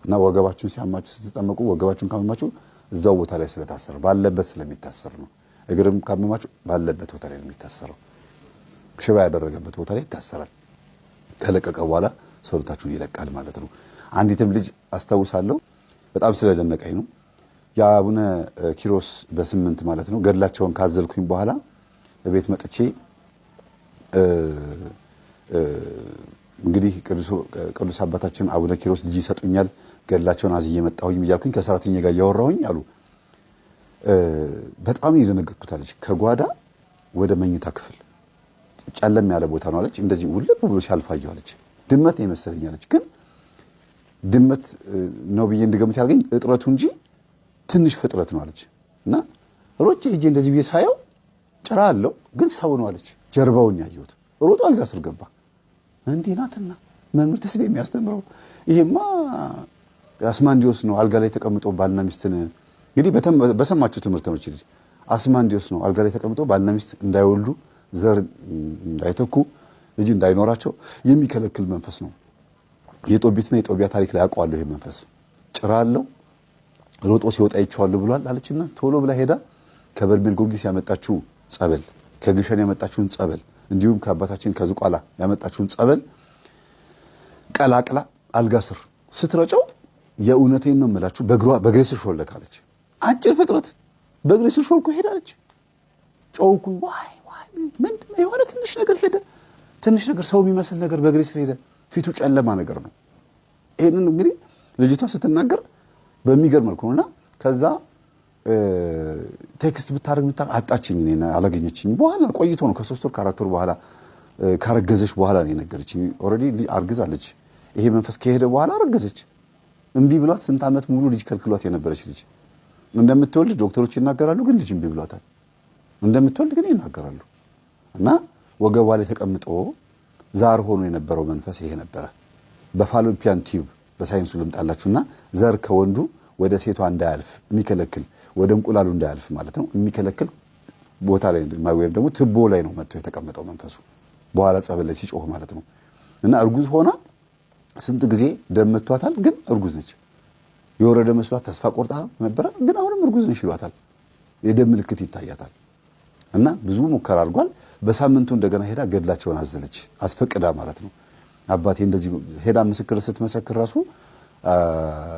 እና ወገባችሁን ሲያማችሁ ስትጠመቁ ወገባችሁን ካመማችሁ እዛው ቦታ ላይ ስለታሰረ ባለበት ስለሚታሰር ነው። እግርም ካመማችሁ ባለበት ቦታ ላይ ነው የሚታሰረው። ሽባ ያደረገበት ቦታ ላይ ይታሰራል። ከለቀቀ በኋላ ሰውነታችሁን ይለቃል ማለት ነው። አንዲትም ልጅ አስታውሳለሁ፣ በጣም ስለደነቀኝ ነው። የአቡነ ኪሮስ በ8 ማለት ነው ገድላቸውን ካዘልኩኝ በኋላ ቤት መጥቼ እንግዲህ ቅዱስ አባታችን አቡነ ኪሮስ ልጅ ይሰጡኛል፣ ገድላቸውን አዝዬ መጣሁኝ እያልኩኝ ከሰራተኛ ጋር እያወራሁኝ አሉ። በጣም የደነገጥኩት አለች። ከጓዳ ወደ መኝታ ክፍል ጨለም ያለ ቦታ ነው አለች። እንደዚህ ውልብ ብሎ ሲያልፍ አየሁ አለች። ድመት ነው የመሰለኝ አለች። ግን ድመት ነው ብዬ እንድገምት ያደርገኝ እጥረቱ እንጂ ትንሽ ፍጥረት ነው አለች። እና ሮጬ ሄጄ እንደዚህ ብዬ ሳየው ጭራ አለው ግን ሰው ነው አለች። ጀርባውን ያየሁት ሮጦ አልጋ ስር ገባ። እንዲህ ናትና መምህር ተስቤ የሚያስተምረው ይሄማ አስማንዲዮስ ነው። አልጋ ላይ ተቀምጦ ባልና ሚስትን እንግዲህ በሰማችሁ ትምህርት ነው። ልጅ አስማንዲዮስ ነው አልጋ ላይ ተቀምጦ ባልና ሚስት እንዳይወልዱ ዘር እንዳይተኩ ልጅ እንዳይኖራቸው የሚከለክል መንፈስ ነው። የጦቢትና የጦቢያ ታሪክ ላይ አውቀዋለሁ። ይሄ መንፈስ ጭራ አለው ሮጦ ሲወጣ ይቸዋለሁ ብሏል አለችና ቶሎ ብላ ሄዳ ከበርሜል ጊዮርጊስ ያመጣችው ጸበል፣ ከግሸን ያመጣችውን ጸበል፣ እንዲሁም ከአባታችን ከዝቋላ ያመጣችውን ጸበል ቀላቅላ አልጋ ስር ስትረጨው የእውነቴን ነው የምላችሁ በእግሬ ስር ሾለካለች። አጭር ፍጥረት በእግሬ ስር ሾልኮ ሄዳለች። ጮውኩ። ዋይ ዋይ ምንድን ነው የሆነ ትንሽ ነገር ሄደ። ትንሽ ነገር ሰው የሚመስል ነገር በእግሬ ስር ሄደ። ፊቱ ጨለማ ነገር ነው። ይሄንን እንግዲህ ልጅቷ ስትናገር በሚገርም መልኩ ነውና ከዛ text ብታደርግ አጣችኝ፣ እኔን አላገኘችኝ። በኋላ ቆይቶ ነው ከ3 ወር ከ4 ወር በኋላ ካረገዘች በኋላ ነው የነገረችኝ። Already አርግዛለች። ይሄ መንፈስ ከሄደ በኋላ አረገዘች። እምቢ ብሏት ስንት ዓመት ሙሉ ልጅ ከልክሏት የነበረች ልጅ እንደምትወልድ ዶክተሮች ይናገራሉ፣ ግን ልጅ እምቢ ብሏታል። እንደምትወልድ ግን ይናገራሉ። እና ወገቧ ላይ ተቀምጦ ዛር ሆኖ የነበረው መንፈስ ይሄ ነበረ። በ fallopian tube በሳይንሱ ልምጣላችሁና ዘር ከወንዱ ወደ ሴቷ እንዳያልፍ የሚከለክል ወደ እንቁላሉ እንዳያልፍ ማለት ነው የሚከለክል ቦታ ላይ ወይም ደግሞ ትቦ ላይ ነው መጥቶ የተቀመጠው መንፈሱ በኋላ ጸበል ላይ ሲጮህ ማለት ነው። እና እርጉዝ ሆና ስንት ጊዜ ደም መቷታል፣ ግን እርጉዝ ነች። የወረደ መስሏት ተስፋ ቆርጣ ነበረ፣ ግን አሁንም እርጉዝ ነች ይሏታል። የደም ምልክት ይታያታል። እና ብዙ ሙከራ አድርጓል። በሳምንቱ እንደገና ሄዳ ገድላቸውን አዘለች፣ አስፈቅዳ ማለት ነው። አባቴ እንደዚህ ሄዳ ምስክር ስትመሰክር ራሱ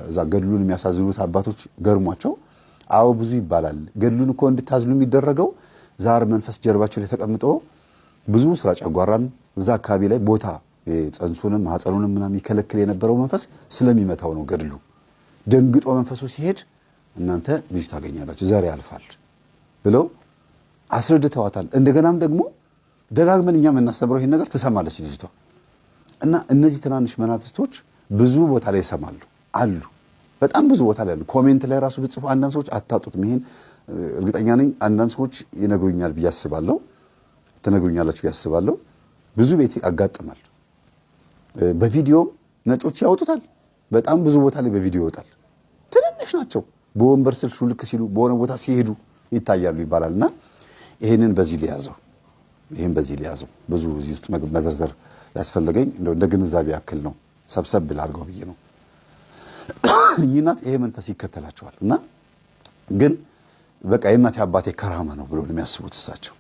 እዛ ገድሉን የሚያሳዝኑት አባቶች ገርሟቸው፣ አዎ ብዙ ይባላል። ገድሉን እኮ እንድታዝሉ የሚደረገው ዛር መንፈስ ጀርባቸው ላይ ተቀምጦ ብዙ ስራ ጨጓራም እዛ አካባቢ ላይ ቦታ ጸንሱንም ማህፀኑንም ምናምን ይከለክል የነበረው መንፈስ ስለሚመታው ነው ገድሉ። ደንግጦ መንፈሱ ሲሄድ እናንተ ልጅ ታገኛላችሁ፣ ዘር ያልፋል ብለው አስረድተዋታል። እንደገናም ደግሞ ደጋግመን እኛ የምናስተምረው ይሄን ነገር ትሰማለች ልጅቷ። እና እነዚህ ትናንሽ መናፍስቶች ብዙ ቦታ ላይ ይሰማሉ አሉ። በጣም ብዙ ቦታ ላይ አሉ። Comment ላይ ራሱ ብትጽፉ አንዳንድ ሰዎች አታጡትም። ይሄን እርግጠኛ ነኝ። አንዳንድ ሰዎች ይነግሩኛል ብዬ አስባለሁ። ትነግሩኛላችሁ ብዬ አስባለሁ። ብዙ ቤት ያጋጥማል። በቪዲዮም ነጮች ያወጡታል። በጣም ብዙ ቦታ ላይ በቪዲዮ ይወጣል። ትንንሽ ናቸው። በወንበር ስር ሹልክ ሲሉ በሆነ ቦታ ሲሄዱ ይታያሉ ይባላልና ይሄንን በዚህ ሊያዘው ይሄን በዚህ ሊያዘው ብዙ እዚህ ውስጥ መዘርዘር ያስፈለገኝ እንደው እንደ ግንዛቤ ያክል ነው። ሰብሰብ ላድርገው ብዬ ነው። እኚህ እናት ይሄ መንፈስ ይከተላቸዋል እና ግን በቃ የእናቴ አባቴ ከራማ ነው ብሎ ነው የሚያስቡት እሳቸው።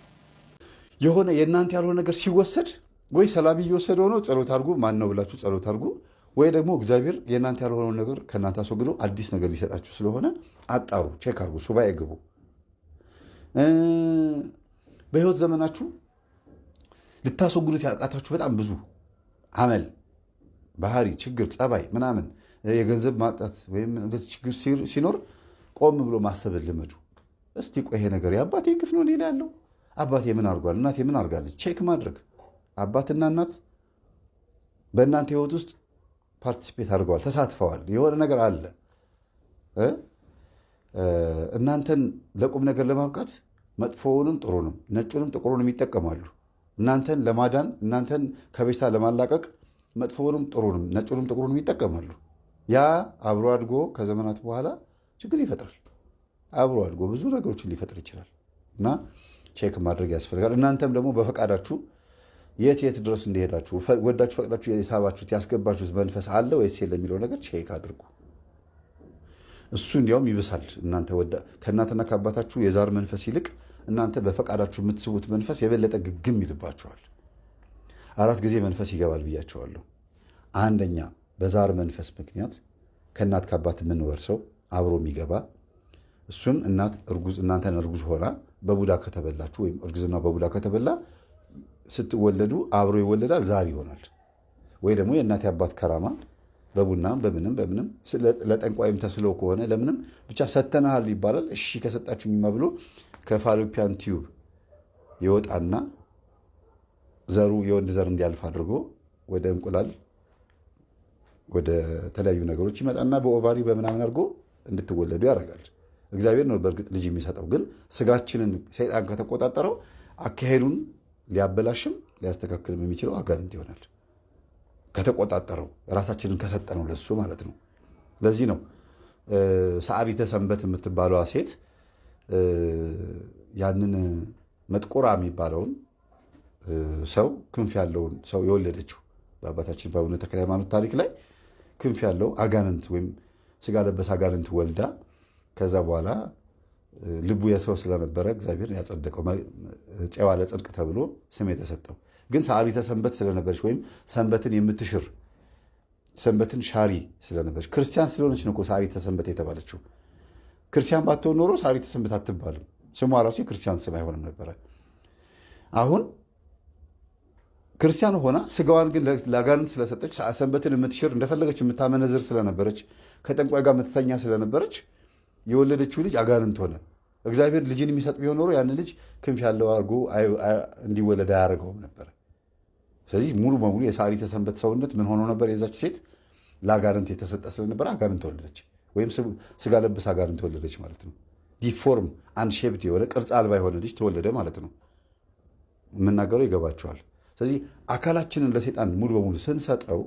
የሆነ የእናንተ ያልሆነ ነገር ሲወሰድ ወይ ሰላቢ እየወሰደ ነው ጸሎት አድርጉ፣ ማን ነው ብላችሁ ጸሎት አድርጉ፣ ወይ ደግሞ እግዚአብሔር የእናንተ ያልሆነውን ነገር ከእናንተ አስወግዶ አዲስ ነገር ሊሰጣችሁ ስለሆነ አጣሩ፣ check አድርጉ፣ ሱባኤ ግቡ። በህይወት ዘመናችሁ ልታስወግዱት ያቃታችሁ በጣም ብዙ አመል፣ ባህሪ፣ ችግር፣ ጸባይ ምናምን የገንዘብ ማጣት ወይም እንደዚህ ችግር ሲኖር ቆም ብሎ ማሰብ ልመዱ። እስቲ ቆይ ይሄ ነገር የአባቴ ግፍ ነው ሌላ ያለው አባቴ ምን አድርጓል፣ እናቴ ምን አድርጋለች፣ check ማድረግ። አባትና እናት በእናንተ ህይወት ውስጥ participate አድርገዋል፣ ተሳትፈዋል። የሆነ ነገር አለ። እናንተን ለቁም ነገር ለማብቃት መጥፎውንም ጥሩንም ነጩንም ጥቁሩንም ይጠቀማሉ። እናንተን ለማዳን እናንተን ከበሽታ ለማላቀቅ መጥፎውንም ጥሩንም ነጩንም ጥቁሩንም ይጠቀማሉ። ያ አብሮ አድጎ ከዘመናት በኋላ ችግር ይፈጥራል። አብሮ አድጎ ብዙ ነገሮችን ሊፈጥር ይችላል እና check ማድረግ ያስፈልጋል። እናንተም ደግሞ በፈቃዳችሁ የት የት ድረስ እንደሄዳችሁ ወዳችሁ ፈቅዳችሁ የሳባችሁት ያስገባችሁት መንፈስ አለ ወይስ የለም የሚለው ነገር check አድርጉ። እሱ እንዲያውም ይብሳል። እናንተ ከእናትና ከአባታችሁ የዛር መንፈስ ይልቅ እናንተ በፈቃዳችሁ የምትስቡት መንፈስ የበለጠ ግግም ይልባችኋል። 4 ጊዜ መንፈስ ይገባል ብያቸዋለሁ። አንደኛ በዛር መንፈስ ምክንያት ከእናት ከአባት የምንወርሰው አብሮ የሚገባ እሱም እናት እርጉዝ እናንተን እርጉዝ ሆና በቡዳ ከተበላችሁ ወይም እርግዝናው በቡዳ ከተበላ ስትወለዱ አብሮ ይወለዳል፣ ዛር ይሆናል። ወይ ደግሞ የእናት አባት ከራማ በቡናም በምንም በምንም ለጠንቋይም ተስሎ ከሆነ ለምንም ብቻ ሰተናሃል ይባላል። እሺ ከሰጣችሁኝማ ብሎ ከ fallopian tube ይወጣና ዘሩ የወንድ ዘር እንዲያልፍ አድርጎ ወደ እንቁላል ወደ ተለያዩ ነገሮች ይመጣና በ ovary በምናምን አድርጎ እንድትወለዱ ያደርጋል። እግዚአብሔር ነው በእርግጥ ልጅ የሚሰጠው፣ ግን ስጋችንን ሰይጣን ከተቆጣጠረው አካሄዱን ሊያበላሽም ሊያስተካክልም የሚችለው አጋንንት ይሆናል። ከተቆጣጠረው ራሳችንን ከሰጠነው ለሱ ማለት ነው። ለዚህ ነው ሰዓሊተ ሰንበት የምትባለዋ ሴት ያንን መጥቆራ የሚባለውን ሰው ክንፍ ያለውን ሰው የወለደችው። በአባታችን በአቡነ ተክለ ሃይማኖት ታሪክ ላይ ክንፍ ያለው አጋንንት ወይም ስጋ ለበስ አጋንንት ወልዳ ከዛ በኋላ ልቡ የሰው ስለነበረ እግዚአብሔር ያጸደቀው ፄዋ ለጽድቅ ተብሎ ስም የተሰጠው። ግን ሰዓሊተ ሰንበት ስለነበረች ወይም ሰንበትን የምትሽር ሰንበትን ሻሪ ስለነበረች ክርስቲያን ስለሆነች ነው እኮ ሰዓሊተ ሰንበት የተባለችው። ክርስቲያን ባትሆን ኖሮ ሰዓሊተ ሰንበት አትባልም። ስሟ ራሱ የክርስቲያን ስም አይሆንም ነበረ። አሁን ክርስቲያን ሆና ስጋዋን ግን ለአጋንንት ስለሰጠች ሰንበትን የምትሽር እንደፈለገች የምታመነዝር ስለነበረች ከጠንቋይ ጋር የምትተኛ ስለነበረች የወለደችው ልጅ አጋንንት ሆነ። እግዚአብሔር ልጅን የሚሰጥ ቢሆን ኖሮ ያን ልጅ ክንፍ ያለው አድርጎ እንዲወለድ አያደርገውም ነበር። ስለዚህ ሙሉ በሙሉ የሰዓሊተ ሰንበት ሰውነት ምን ሆኖ ነበር? የዛች ሴት ለአጋንንት የተሰጠ ስለነበረ አጋንንት ወለደች፣ ወይም ስጋ ለበስ አጋንንት ወለደች ማለት ነው። deform unshaped የሆነ ቅርጽ አልባ የሆነ ልጅ ተወለደ ማለት ነው። የምናገረው ይገባቸዋል። ስለዚህ አካላችንን ለሰይጣን ሙሉ በሙሉ ስንሰጠው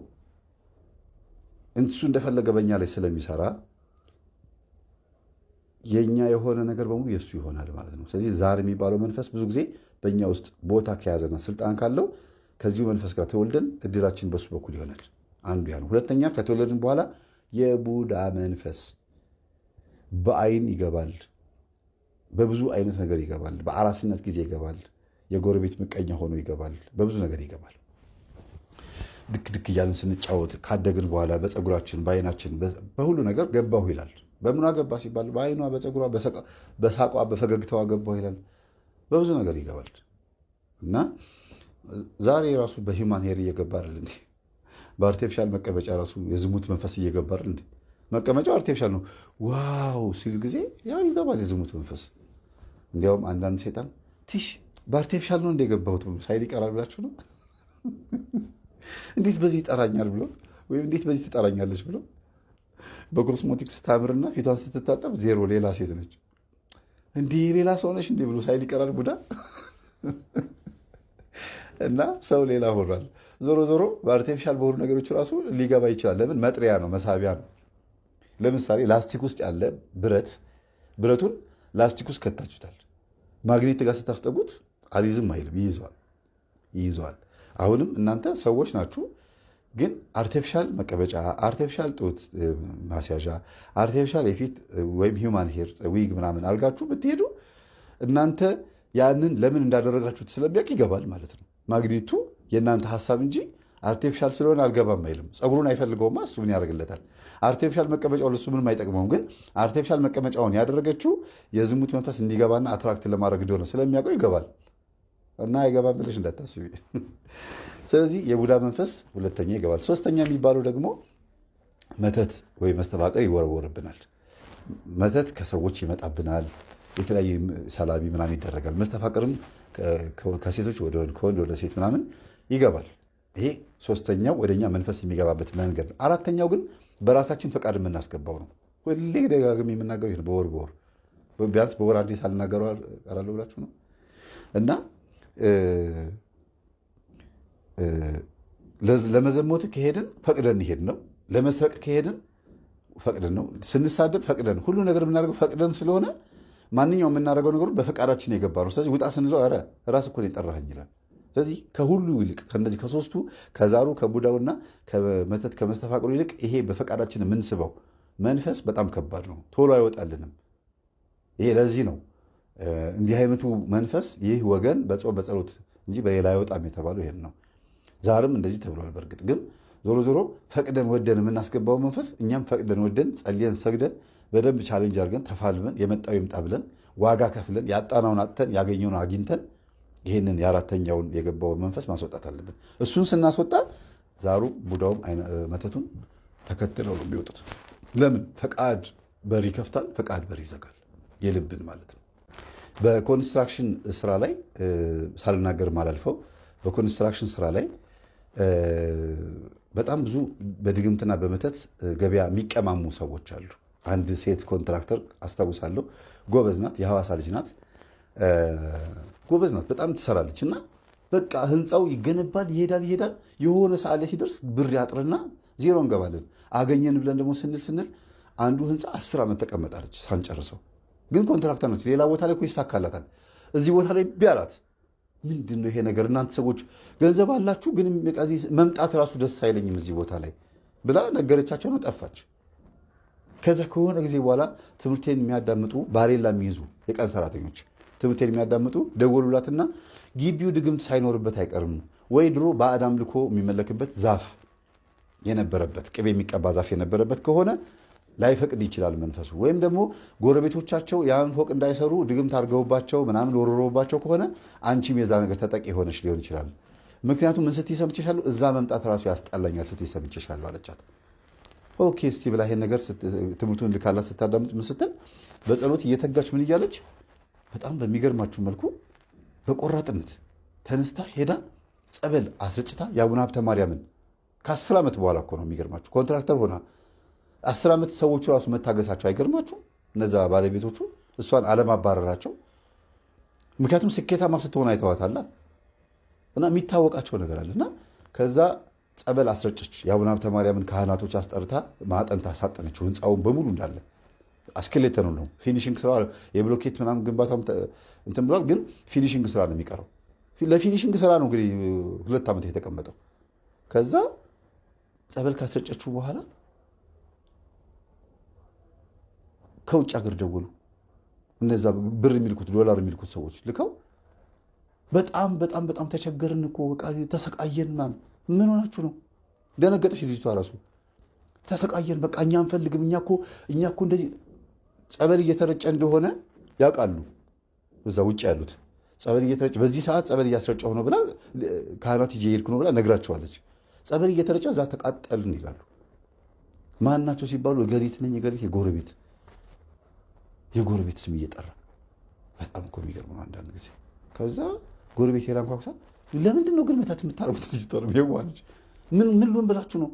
እሱ እንደፈለገ በእኛ ላይ ስለሚሰራ የኛ የሆነ ነገር በሙሉ የሱ ይሆናል ማለት ነው። ስለዚህ ዛር የሚባለው መንፈስ ብዙ ጊዜ በእኛ ውስጥ ቦታ ከያዘና ስልጣን ካለው ከዚሁ መንፈስ ጋር ተወልደን እድላችን በሱ በኩል ይሆናል። አንዱ ያ ነው። ሁለተኛ ከተወለድን በኋላ የቡዳ መንፈስ በአይን ይገባል። በብዙ አይነት ነገር ይገባል። በአራስነት ጊዜ ይገባል። የጎረቤት ምቀኛ ሆኖ ይገባል። በብዙ ነገር ይገባል። ድክ ድክ እያልን ስንጫወት ካደግን በኋላ በፀጉራችን፣ በአይናችን፣ በሁሉ ነገር ገባሁ ይላል። በምኗ ገባ ሲባል በአይኗ፣ በፀጉሯ፣ በሳቋ፣ በፈገግታዋ ገባሁ ይላል። በብዙ ነገር ይገባል። እና ዛሬ ራሱ በ human hair እየገባ አይደል እንዴ? በ artificial መቀመጫ ራሱ የዝሙት መንፈስ እየገባ አይደል እንዴ? መቀመጫው artificial ነው። wow ሲል ጊዜ ያው ይገባል የዝሙት መንፈስ። እንዲያውም አንዳንድ ሰይጣን ቲሽ በ artificial ነው እንደ የገባሁት ብሎ ሳይል ይቀራል ብላችሁ ነው? እንዴት በዚህ ይጠራኛል ብሎ ወይም እንዴት በዚህ ትጠራኛለች ብሎ በኮስሞቲክስ ታምርና ፊቷን ስትታጠብ ዜሮ ሌላ ሴት ነች። እንዲህ ሌላ ሰው ነች እንዲህ ብሎ ሳይል ይቀራል ቡዳ። እና ሰው ሌላ ሆኗል። ዞሮ ዞሮ በ artificial በሆኑ ነገሮች ራሱ ሊገባ ይችላል። ለምን? መጥሪያ ነው፣ መሳቢያ ነው። ለምሳሌ ላስቲክ ውስጥ ያለ ብረት ብረቱን ላስቲክ ውስጥ ከታችሁታል። ማግኔት ጋር ስታስጠጉት አሊዝም አይልም፣ ይይዘዋል ይይዘዋል። አሁንም እናንተ ሰዎች ናችሁ፣ ግን artificial መቀመጫ፣ artificial ጡት ማስያዣ፣ artificial የፊት ወይም human hair wig ምናምን አድርጋችሁ ብትሄዱ እናንተ ያንን ለምን እንዳደረጋችሁት ስለሚያውቅ ይገባል ማለት ነው። ማግኔቱ የእናንተ ሀሳብ እንጂ artificial ስለሆነ አልገባም አይልም። ፀጉሩን አይፈልገውማ፣ እሱ ምን ያደርግለታል? artificial መቀመጫው ለሱ ምንም አይጠቅመውም። ግን artificial መቀመጫውን ያደረገችው የዝሙት መንፈስ እንዲገባና attract ለማድረግ እንደሆነ ስለሚያውቀው ይገባል። እና አይገባም ብለሽ እንዳታስቢ። ስለዚህ የቡዳ መንፈስ ሁለተኛ ይገባል። ሶስተኛ የሚባለው ደግሞ መተት ወይ መስተፋቅር ይወረወርብናል። መተት ከሰዎች ይመጣብናል። የተለያየ ሰላቢ ምናምን ይደረጋል። መስተፋቅርም ከሴቶች ወደ ወንድ፣ ከወንድ ወደ ሴት ምናምን ይገባል። ይሄ ሶስተኛው ወደኛ መንፈስ የሚገባበት መንገድ ነው። አራተኛው ግን በራሳችን ፈቃድ የምናስገባው ነው። ሁሌ ደጋግሜ የምናገረው ይሄ ነው። በወር በወር ቢያንስ በወር አንዴ ሳልናገረው እቀራለሁ ብላችሁ ነው። እና ለመዘሞት ከሄድን ፈቅደን ይሄድ ነው። ለመስረቅ ከሄድን ፈቅደን ነው። ስንሳደብ ፈቅደን፣ ሁሉ ነገር የምናደርገው ፈቅደን ስለሆነ ማንኛውም የምናደርገው ነገር በፈቃዳችን የገባ ነው። ስለዚህ ውጣ ስንለው ኧረ ራስ እኮ ነው የጠራኸኝ ይላል። ስለዚህ ከሁሉ ይልቅ ከነዚህ ከሶስቱ ከዛሩ ከቡዳውና ከመተት ከመስተፋቅሩ ይልቅ ይሄ በፈቃዳችን የምንስበው መንፈስ በጣም ከባድ ነው፣ ቶሎ አይወጣልንም። ይሄ ለዚህ ነው እንዲህ አይነቱ መንፈስ ይህ ወገን በጾም በጸሎት እንጂ በሌላ አይወጣም የተባለው ይሄን ነው። ዛርም እንደዚህ ተብሏል። በእርግጥ ግን ዞሮ ዞሮ ፈቅደን ወደን የምናስገባው መንፈስ እኛም ፈቅደን ወደን ጸልየን ሰግደን በደንብ challenge አድርገን ተፋልመን የመጣው ይምጣ ብለን ዋጋ ከፍለን ያጣናውን አጥተን ያገኘውን አግኝተን ይህንን የአራተኛውን የገባውን መንፈስ ማስወጣት አለብን። እሱን ስናስወጣ ዛሩ ቡዳውም መተቱን ተከትለው ነው የሚወጡት። ለምን? ፈቃድ በር ይከፍታል፣ ፈቃድ በር ይዘጋል። የልብን ማለት ነው። በ construction ስራ ላይ ሳልናገር ማላልፈው፣ በ construction ስራ ላይ በጣም ብዙ በድግምትና በመተት ገበያ የሚቀማሙ ሰዎች አሉ። አንድ ሴት contractor አስታውሳለሁ። ጎበዝ ናት፣ የሐዋሳ ልጅ ናት። ጎበዝ ናት፣ በጣም ትሰራለች። እና በቃ ህንፃው ይገነባል፣ ይሄዳል ይሄዳል። የሆነ ሰዓት ላይ ሲደርስ ብር ያጥርና ዜሮ እንገባለን። አገኘን ብለን ደግሞ ስንል ስንል አንዱ ህንፃ 10 ዓመት ተቀመጣለች ሳንጨርሰው። ግን contractor ነች። ሌላ ቦታ ላይ እኮ ይሳካላታል። እዚህ ቦታ ላይ እምቢ አላት። ምንድን ነው ይሄ ነገር? እናንተ ሰዎች ገንዘብ አላችሁ፣ ግን መምጣት ራሱ ደስ አይለኝም እዚህ ቦታ ላይ ብላ ነገረቻቸው ነው፣ ጠፋች። ከዛ ከሆነ ጊዜ በኋላ ትምህርቴን የሚያዳምጡ ባሬላ የሚይዙ የቀን ሰራተኞች ትምህርቴን የሚያዳምጡ ደወሉላትና ግቢው ድግምት ሳይኖርበት አይቀርም ወይ ድሮ ባዕድ አምልኮ የሚመለክበት ዛፍ የነበረበት፣ ቅቤ የሚቀባ ዛፍ የነበረበት ከሆነ ላይፈቅድ ይችላል መንፈሱ። ወይም ደግሞ ጎረቤቶቻቸው ያን ፎቅ እንዳይሰሩ ድግምት አድርገውባቸው ምናምን ወርውረውባቸው ከሆነ አንቺም የዛ ነገር ተጠቂ የሆነች ሊሆን ይችላል። ምክንያቱም ምን ስትይ ሰምቼሻለሁ፣ እዛ መምጣት ራሱ ያስጠላኛል ስትይ ሰምቼሻለሁ አለቻት። Okay እስቲ ብላ ይሄን ነገር ትምህርቱን ልካላት ስታዳምጥ ምን ስትል በጸሎት እየተጋች ምን እያለች በጣም በሚገርማችሁ መልኩ በቆራጥነት ተነስታ ሄዳ ጸበል አስረጭታ የአቡነ ሀብተ ማርያምን ከ10 ዓመት በኋላ እኮ ነው የሚገርማችሁ፣ contractor ሆና 10 ዓመት ሰዎቹ ራሱ መታገሳቸው አይገርማችሁ? እነዛ ባለቤቶቹ እሷን አለማባረራቸው። ምክንያቱም ስኬታማ ስትሆን አይተዋታላ እና የሚታወቃቸው ነገር አለ። እና ከዛ ጸበል አስረጨች። የአቡነ ሀብተ ማርያምን ካህናቶች አስጠርታ ማጠንት አሳጠነችው። ህንፃውን በሙሉ እንዳለ skeleton ነው። Finishing ስራ የብሎኬት ምናምን ግንባታም እንትን ብሏል፣ ግን finishing ስራ ነው የሚቀረው። ለ finishing ስራ ነው እንግዲህ 2 ዓመት የተቀመጠው። ከዛ ጸበል ካስረጨችው በኋላ ከውጭ ሀገር ደወሉ። እነዛ ብር የሚልኩት ዶላር የሚልኩት ሰዎች ልከው በጣም በጣም በጣም ተቸገርን እኮ በቃ ተሰቃየን ምናምን። ምን ሆናችሁ ነው? ደነገጠች ልጅቷ ራሱ። ተሰቃየን በቃ እኛ አንፈልግም፣ እኛ እኮ እንደዚህ ጸበል እየተረጨ እንደሆነ ያውቃሉ። እዛ ውጭ ያሉት ጸበል እየተረጨ በዚህ ሰዓት ጸበል እያስረጨሁ ነው ብላ ካህናት ይዤ እየሄድኩ ነው ብላ ነግራቸዋለች። ጸበል እየተረጨ እዛ ተቃጠልን ይላሉ። ማን ናቸው ሲባሉ እገሊት ነኝ እገሊት፣ የጎረቤት ስም እየጠራ በጣም እኮ የሚገርመው አንዳንድ ጊዜ። ከዛ ጎረቤት ሄዳ አንኳኩታ ለምንድን ነው ግን መተት የምታደርጉት? ልጅቷ ነው የዋህ ምን ምን ልሁን ብላችሁ ነው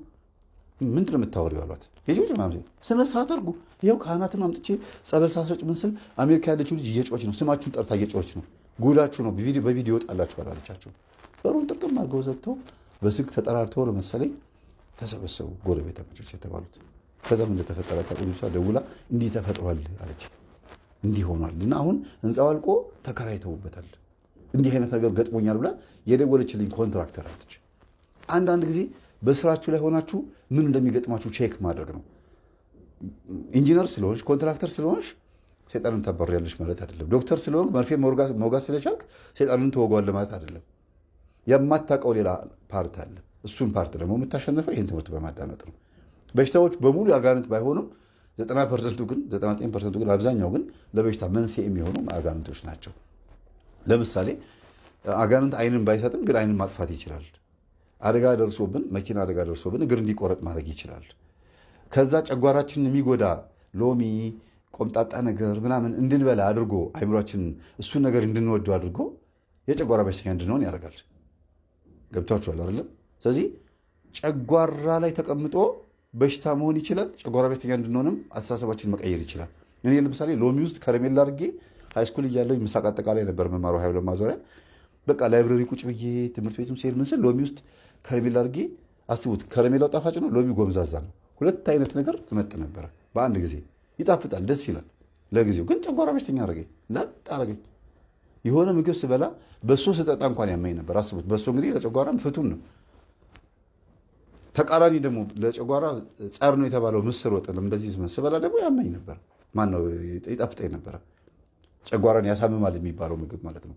ምንድን ነው የምታወሪው አሏት። የጆች ማለት ስነ ስርዓት አድርጉ። ይኸው ካህናትን አምጥቼ ጸበል ሳስረጭ ምን ስል አሜሪካ ያለችው ልጅ እየጮች ነው፣ ስማችሁን ጠርታ እየጮች ነው፣ ጉዳችሁ ነው፣ በቪዲዮ ይወጣላችኋል አለቻቸው። በሩን ጥርቅም አድርገው ዘግተው በስልክ ተጠራርተው ነው መሰለኝ ተሰበሰቡ ጎረቤታሞች የተባሉት። ከዛም እንደተፈጠረ ታውቁ ደውላ እንዲህ ተፈጥሯል አለች። እንዲህ ሆኗል እና አሁን ህንፃው አልቆ ተከራይተውበታል፣ እንዲህ አይነት ነገር ገጥሞኛል ብላ የደወለችልኝ contractor አለች። አንዳንድ ጊዜ በስራችሁ ላይ ሆናችሁ ምን እንደሚገጥማችሁ check ማድረግ ነው። ኢንጂነር ስለሆንሽ contractor ስለሆንሽ ሰይጣንን ታባርሪያለሽ ማለት አይደለም። ዶክተር ስለሆንክ መርፌ መውጋት ስለቻልክ ሰይጣንን ትወጋዋለህ ማለት አይደለም። የማታውቀው ሌላ part አለ። እሱን part ደግሞ የምታሸንፈው ይህን ትምህርት በማዳመጥ ነው። በሽታዎች በሙሉ አጋንንት ባይሆኑም 90% ግን 99% ግን አብዛኛው ግን ለበሽታ መንስኤ የሚሆኑ አጋንንቶች ናቸው። ለምሳሌ አጋንንት አይንን ባይሰጥም ግን አይንን ማጥፋት ይችላል። አደጋ ደርሶብን መኪና አደጋ ደርሶብን እግር እንዲቆረጥ ማድረግ ይችላል። ከዛ ጨጓራችንን የሚጎዳ ሎሚ፣ ቆምጣጣ ነገር ምናምን እንድንበላ አድርጎ አይምሯችንን እሱን ነገር እንድንወደው አድርጎ የጨጓራ በሽተኛ እንድንሆን ያደርጋል። ገብቷችኋል አይደለም? ስለዚህ ጨጓራ ላይ ተቀምጦ በሽታ መሆን ይችላል። ጨጓራ በሽተኛ እንድንሆንም አስተሳሰባችንን መቀየር ይችላል። እኔ ለምሳሌ ሎሚ ውስጥ ከረሜላ አድርጌ high school እያለሁ ምስራቅ አጠቃላይ ነበር መማረው ሀይለ ማዞሪያ። በቃ library ቁጭ ብዬ ትምህርት ቤትም ሲሄድ ምን ስል ሎሚ ውስጥ ከረሜላ አድርጌ አስቡት፣ ከረሜላው ጣፋጭ ነው፣ ሎሚ ጎምዛዛ ነው። ሁለት አይነት ነገር እመጥ ነበረ በአንድ ጊዜ። ይጣፍጣል፣ ደስ ይላል። ለጊዜው ግን ጨጓራ በሽተኛ አደረገኝ፣ ላጥ አደረገኝ። የሆነ ምግብ ስበላ በሶ ስጠጣ እንኳን ያመኝ ነበር። አስቡት፣ በሶ እንግዲህ ለጨጓራም ፍቱን ነው። ተቃራኒ ደግሞ ለጨጓራ ጸር ነው የተባለው ምስር ወጥ እንደዚህ ስበላ ደግሞ ያመኝ ነበር። ማነው ይጣፍጠኝ ነበር። ጨጓራን ያሳምማል የሚባለው ምግብ ማለት ነው።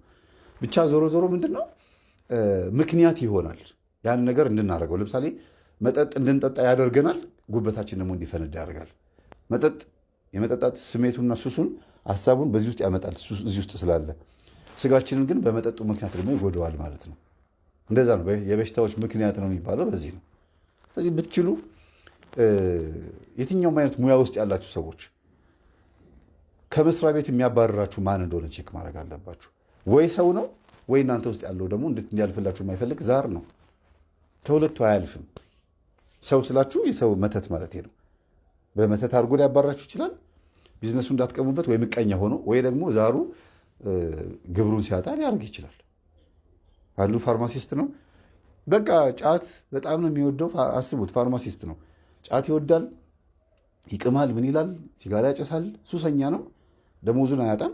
ብቻ ዞሮ ዞሮ ምንድነው ምክንያት ይሆናል ያን ነገር እንድናደርገው። ለምሳሌ መጠጥ እንድንጠጣ ያደርገናል፣ ጉበታችን ደግሞ እንዲፈነዳ ያደርጋል። መጠጥ የመጠጣት ስሜቱና ሱሱን ሐሳቡን በዚህ ውስጥ ያመጣል፣ እዚህ ውስጥ ስላለ። ስጋችንን ግን በመጠጡ ምክንያት ደግሞ ይጎዳዋል ማለት ነው። እንደዛ ነው የበሽታዎች ምክንያት ነው የሚባለው በዚህ ነው። ስለዚህ ብትችሉ የትኛውም አይነት ሙያ ውስጥ ያላችሁ ሰዎች ከመስሪያ ቤት የሚያባርራችሁ ማን እንደሆነ check ማድረግ አለባችሁ። ወይ ሰው ነው ወይ እናንተ ውስጥ ያለው ደግሞ እንዲያልፍላችሁ የማይፈልግ ዛር ነው። ከሁለቱ አያልፍም። ሰው ስላችሁ የሰው መተት ማለት ነው። በመተት አድርጎ ሊያባራችሁ ይችላል፣ ቢዝነሱ እንዳትቀሙበት፣ ወይ ምቀኛ ሆኖ፣ ወይ ደግሞ ዛሩ ግብሩን ሲያጣ ሊያደርግ ይችላል። አንዱ ፋርማሲስት ነው። በቃ ጫት በጣም ነው የሚወደው። አስቡት፣ ፋርማሲስት ነው። ጫት ይወዳል፣ ይቅማል፣ ምን ይላል፣ ሲጋራ ያጨሳል፣ ሱሰኛ ነው። ደሞዙን አያጣም።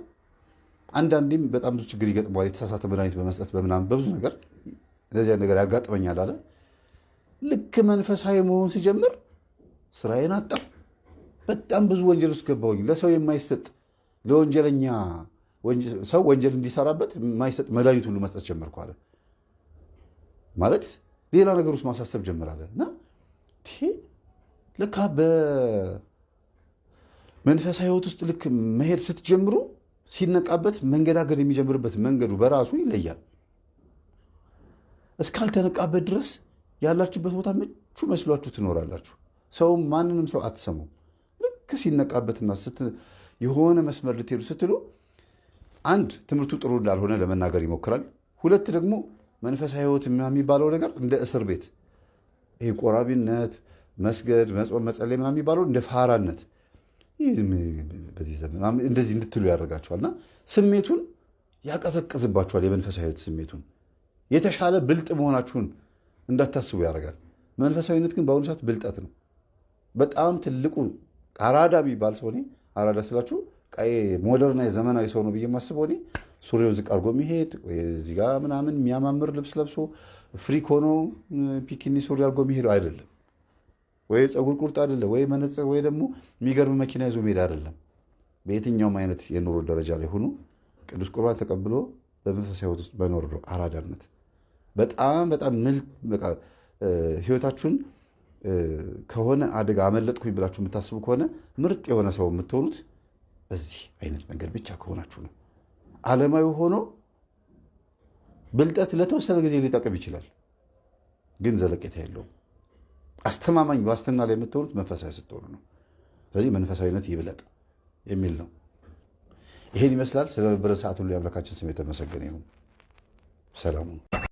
አንዳንዴም በጣም ብዙ ችግር ይገጥመዋል። የተሳሳተ መድኃኒት በመስጠት በምናምን በብዙ ነገር እንደዚህ ነገር ያጋጥመኛል አለ። ልክ መንፈሳዊ መሆን ሲጀምር ስራዬን አጣሁ። በጣም ብዙ ወንጀል ውስጥ ገባሁኝ። ለሰው የማይሰጥ ለወንጀለኛ ሰው ወንጀል እንዲሰራበት የማይሰጥ መድኃኒት ሁሉ መስጠት ጀመርኩ አለ። ማለት ሌላ ነገር ውስጥ ማሳሰብ ጀመረ እና ለካ በመንፈሳዊ ሕይወት ውስጥ ልክ መሄድ ስትጀምሩ ሲነቃበት መንገዳገድ የሚጀምርበት መንገዱ በራሱ ይለያል። እስካልተነቃበት ድረስ ያላችሁበት ቦታ ምቹ መስሏችሁ ትኖራላችሁ። ሰው ማንንም ሰው አትሰሙም። ልክ ሲነቃበትና የሆነ መስመር ልትሄዱ ስትሉ አንድ ትምህርቱ ጥሩ እንዳልሆነ ለመናገር ይሞክራል። ሁለት ደግሞ መንፈሳዊ ሕይወት የሚባለው ነገር እንደ እስር ቤት ይሄ ቆራቢነት፣ መስገድ፣ መጾም፣ መጸለይ ምናምን የሚባለው እንደ ፋራነት በዚህ ዘመን እንደዚህ እንድትሉ ያደርጋችኋልና ስሜቱን ያቀዘቅዝባችኋል። የመንፈሳዊ ሕይወት ስሜቱን የተሻለ ብልጥ መሆናችሁን እንዳታስቡ ያደርጋል። መንፈሳዊነት ግን በአሁኑ ሰዓት ብልጠት ነው። በጣም ትልቁ አራዳ የሚባል ሰው፣ እኔ አራዳ ስላችሁ modern ዘመናዊ ሰው ነው ብዬ የማስበው እኔ ሱሪውን ዝቅ አድርጎ የሚሄድ እዚህ ጋር ምናምን የሚያማምር ልብስ ለብሶ freak ሆኖ ፒኪኒ ሱሪ አድርጎ የሚሄደው አይደለም። ወይ ፀጉር ቁርጥ አይደለም፣ ወይ መነጽር፣ ወይ ደግሞ የሚገርም መኪና ይዞ መሄድ አይደለም። በየትኛውም አይነት የኑሮ ደረጃ ላይ ሆኖ ቅዱስ ቁርባን ተቀብሎ በመንፈሳዊ ሕይወት ውስጥ መኖር ነው አራዳነት። በጣም በጣም ሕይወታችሁን ከሆነ አደጋ አመለጥኩኝ ብላችሁ የምታስቡ ከሆነ ምርጥ የሆነ ሰው የምትሆኑት በዚህ አይነት መንገድ ብቻ ከሆናችሁ ነው። ዓለማዊ ሆኖ ብልጠት ለተወሰነ ጊዜ ሊጠቅም ይችላል፣ ግን ዘለቄታ የለውም። አስተማማኝ ዋስትና ላይ የምትሆኑት መንፈሳዊ ስትሆኑ ነው። ስለዚህ መንፈሳዊነት ይብለጥ የሚል ነው። ይሄን ይመስላል። ስለነበረ ሰዓት ሁሉ የአምላካችን ስም የተመሰገነ ይሁን። ሰላሙ።